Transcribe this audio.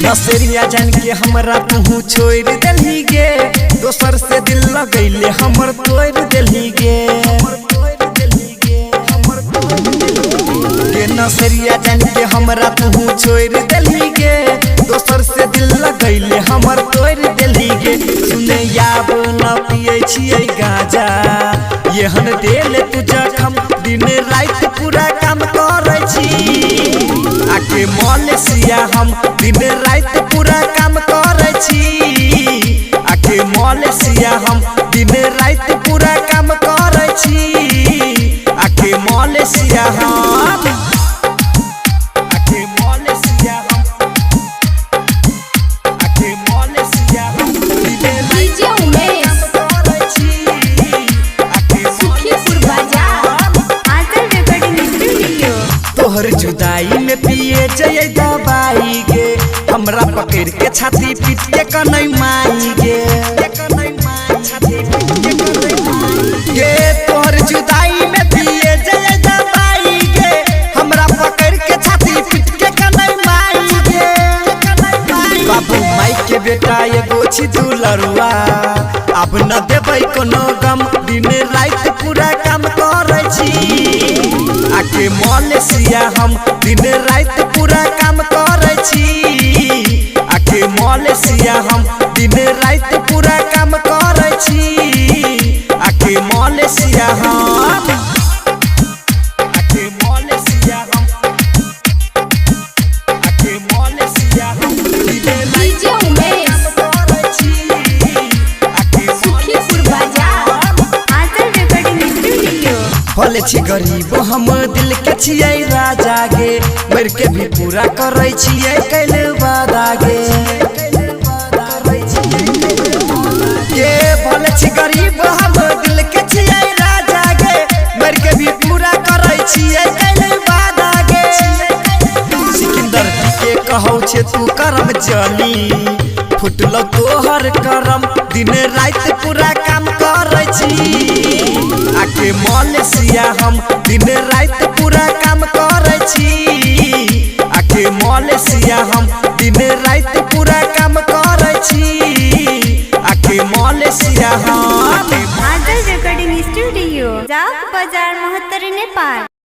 नसरिया जान के हमरा तू छोड़ देलही गे, दोसर से दिल लगैले हमर तोड़ देलही गे। गे नसरिया जान के हमरा तू छोड़ देलही गे, दोसर से दिल लगैले हमर तोड़ देलही गे। सुने याब न पिए छियै गांजा, एहन देल तू जखम, दिन राति पूरा काम करै छी। आके मलेशिया हम दिन राति पूरा काम करै छी। आके मलेशिया हम दिन राति पूरा काम करै छी। आके मलेशिया हम, आके मलेशिया हम, आके मलेशिया हम दिन राति डीजे उमेश करै छी। आके सुखीपुर बाजार, आंचल रिकॉर्डिंग स्टूडियो। तोहर जुदाई में पिए जय दवाई गे, हमरा पकड़ के छाती पीट के कनै माई गे। गे तोहर जुदाई में पिए जय दवाई गे, हमरा पकड़ के छाती पीट के कनै माई गे। बाबू माई के बेटा एगो छी दुलरुआ, अब न देबै कोनो गम, दिन राति पूरा काम करै छी। आके मलेशिया हम दिन राति पूरा काम करै छी। आके मलेशिया हम दिन राति पूरा काम करै छी। आके मलेशिया हम, आके मलेशिया हम, आके मलेशिया हम दिन राति डीजे उमेश करै छी। आके सुखीपुर बाजार, आंचल रिकॉर्डिंग स्टूडियो। भले छी गरीब हम दिल के छियै राजा गे, मर के भी पूरा करै छियै कैल वादा गे। गे भले छी गरीब हम दिल के छियै राजा गे, मर के भी पूरा करै छियै कैल वादा गे। सिकंदर के कहौ छे तू करम चली, फुटल तोहर करम, दिन राति पूरा काम करै छी। आके मलेशिया हम दिन राति पूरा काम